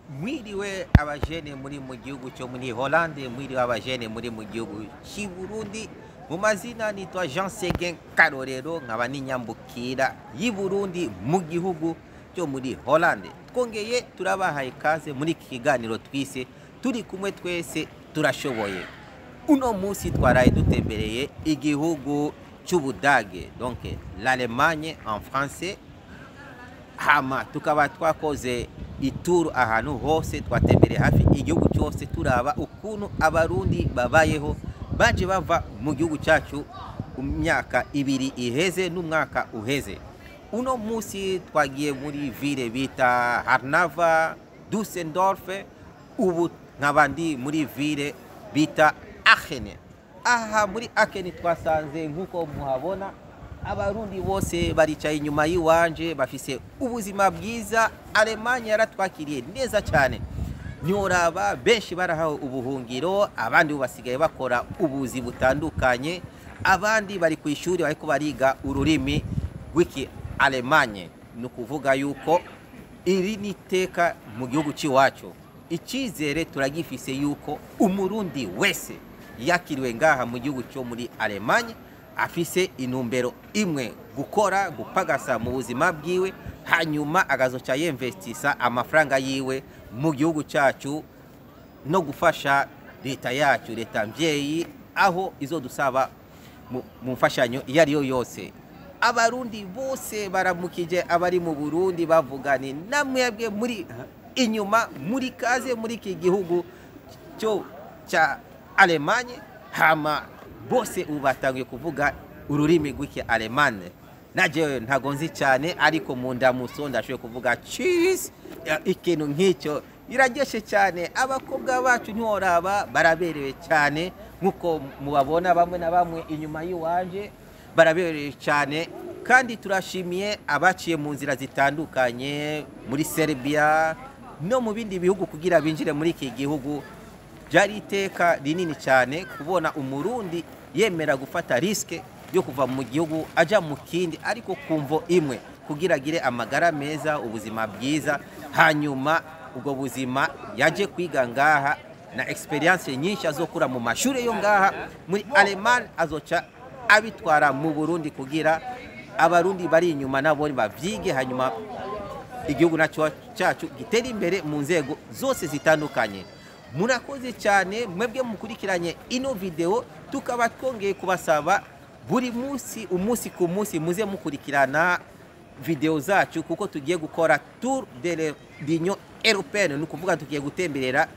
Mwiriwe abajene muri mu gihugu cyo muri Hollande, mwiriwe abajene muri mu gihugu cy'i Burundi. Mu mazina nitwa Jean Seguin Karorero, nkaba n'inyambukira y'i Burundi mu gihugu cyo muri Hollande. Twongeye turabahaye ikaze muri iki kiganiro twise turi kumwe twese turashoboye. Uno munsi twaraye dutembereye igihugu cy'Ubudage, donc l'Allemagne en français. Hama tukaba twakoze ituru ahantu hose, twatembereye hafi igihugu cyose, turaba ukuntu Abarundi babayeho baje bava mu gihugu cyacu imyaka 2 iheze n'umwaka uheze. Uno munsi twagiye muri ville bita Hannover, Düsseldorf, ubu nkaba ndi muri ville bita Aachen. Aha muri Aachen twasanze nk'uko muhabona Abarundi bose baricaye inyuma y'iwanje, bafise ubuzima bwiza. Allemagne yaratwakiriye neza cyane, ntiworaba, benshi barahawe ubuhungiro, abandi ubu basigaye bakora ubuzi butandukanye, abandi bari ku ishuri bariko bariga ururimi rw'iki Allemagne. Ni ukuvuga yuko iri ni iteka mu gihugu cy'iwacu. Icyizere turagifise yuko Umurundi wese yakiriwe ngaha mu gihugu cyo muri Allemagne afise intumbero imwe: gukora, gupagasa mu buzima bwiwe, hanyuma agazoca yinvestisa amafaranga yiwe mu gihugu cyacu no gufasha leta yacu, leta mvyeyi, aho izodusaba mu mfashanyo iyo ariyo yose. Abarundi bose baramukije abari mu Burundi, bavuga ni namwebwe muri inyuma muri kaze muri iki gihugu cyo cya Allemagne. Hama bose ubu batangiye kuvuga ururimi rw'iki Allemagne. Najewe ntago nzi cyane, ariko mu ndamuso ndashoboye kuvuga cheese, ikintu nk'icyo iraryoshe cyane. Abakobwa bacu ntiworaba, baraberewe cyane nk'uko mubabona bamwe na bamwe inyuma y'iwanje, baraberewe cyane. Kandi turashimiye abaciye mu nzira zitandukanye muri Serbia no mu bindi bihugu kugira binjire muri iki gihugu. Byari iteka rinini cyane kubona Umurundi yemera gufata risque yo kuva mu gihugu aja mu kindi, ariko kumvo imwe: kugira agire amagara meza, ubuzima bwiza. Hanyuma ubwo buzima yaje kwiga ngaha na expérience nyinshi azokura mu mashuri yo ngaha muri Allemagne, azoca abitwara mu Burundi kugira Abarundi bari inyuma nabo bavyige, hanyuma igihugu nacyo cyacu gitere imbere mu nzego zose zitandukanye. Murakoze cyane mwebwe mukurikiranye ino video. Tukaba twongeye kubasaba buri munsi, umunsi ku munsi, muze mukurikirana video zacu, kuko tugiye gukora tour de l'Union Européenne. Ni ukuvuga tugiye gutemberera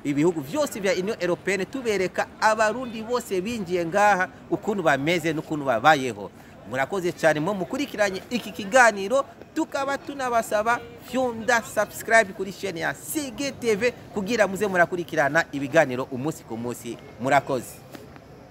ibihugu byose bya Union Européenne, tubereka Abarundi bose binjiye ngaha ukuntu bameze n'ukuntu babayeho. Murakoze cyane mwe mukurikiranye iki kiganiro. Tukaba tunabasaba fyonda subscribe kuri chaîne ya CGTV kugira muze murakurikirana ibiganiro umunsi ku munsi. Murakoze.